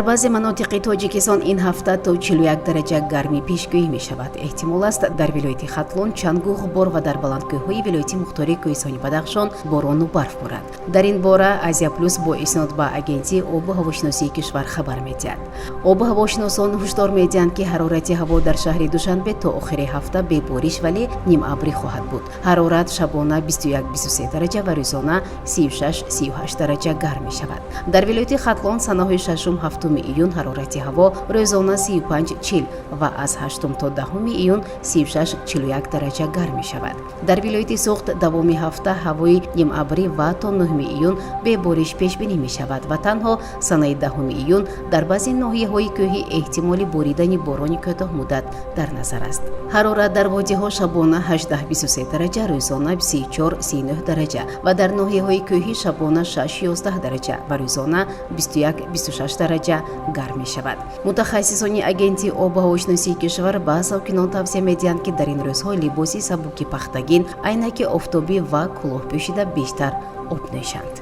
Баъзе манотиқи Тоҷикистон ин ҳафта то 41 дараҷа гармӣ пешгӯӣ мешавад. Эҳтимол аст, дар вилояти Хатлон чангу ғубор ва дар баландкӯҳҳои вилояти мухтори Кӯҳистони Бадахшон борону барф борад. Дар ин бора Азия Плюс бо иснод ба Агентии обу ҳавошиносии кишвар хабар медиҳад. Обу ҳавошиносон ҳушдор медиҳанд, ки ҳарорати ҳаво дар шаҳри Душанбе то охири ҳафта бебориш, вале нимабрӣ хоҳад буд. Ҳарорат шабона 21-23 дараҷа ва рӯзона 36-38 дараҷа гарм мешавад. Дар вилояти Хатлон санаҳои шашум, ҳафтуми июн ҳарорати ҳаво рӯзона 35-40 ва аз ҳаштум то 10-уми июн 36-41 дараҷа гарм мешавад. Дар вилояти Суғд давоми ҳафта ҳавои нимабрӣ ва то 9-уми июн бебориш пешбинӣ мешавад ва танҳо санаи 10-уми июн дар баъзе ноҳияҳои кӯҳӣ эҳтимоли боридани борони кӯтоҳмуддат дар назар аст. Ҳарорат дар водиҳо шабона 18-23 дараҷа, рӯзона 34-39 дараҷа ва дар ноҳияҳои кӯҳӣ шабона 6-11 дараҷа ва рӯзона 21-26 дараҷа гарм мешавад. Мутахассисони Агентии обу ҳавошиносии кишвар ба сокинон тавсия медиҳанд, ки дар ин рӯзҳо либоси сабуки пахтагин, айнаки офтобӣ ва кӯлоҳ пӯшида, бештар об нӯшанд.